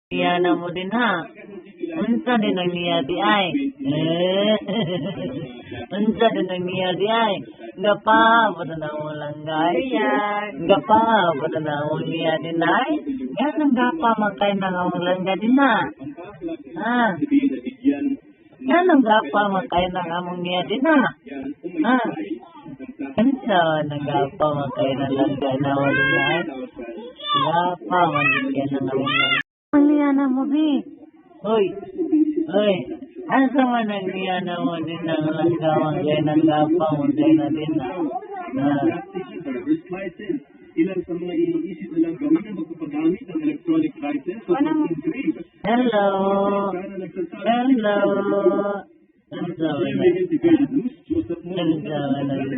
Niya na mo din ha. Unsa din ang niya di ay? Eh. Unsa din ang niya di ay? Gapa pa na mo langgay. Gapa pa na mo niya din ay. Yan ang gapa makay na ang langga din na. Ha? Yan ang gapa makay na among niya din na. Ha? Unsa man ang gapa makay na langga na mo din ay? Gapa man din na among langga. Ang niya na mo bi. Hoy. Hoy. Asa man ang niya na mo din ang langga mo din ang gapa mo din na din na. Ha? Driver's license. Ilan sa mga iniisip nilang gawin ang magpapagamit ng electronic license o pag-engrave. Hello. Para nagsasabi Hello. Unsa man ang si News, Joseph Mo, Unsa man ang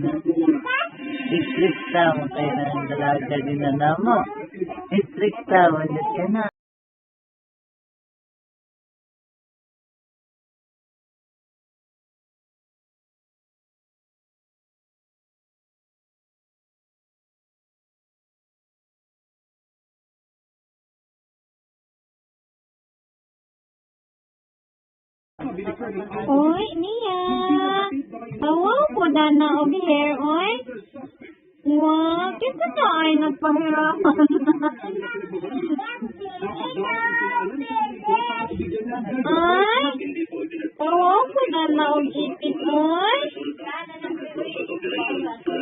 Istrikta mo kay na ang dalaga din na namo. Istrikta mo din ka na. Oy, niya. Tawaw ko na na og hair, oy. Wow, kita na ay nagpahirapan. Ay, tawaw ko na na og ipit, oy.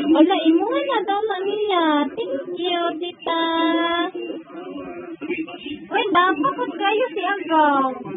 Wala, imo na daw na niya. Thank you, tita. Uy, dapat kayo si Agaw.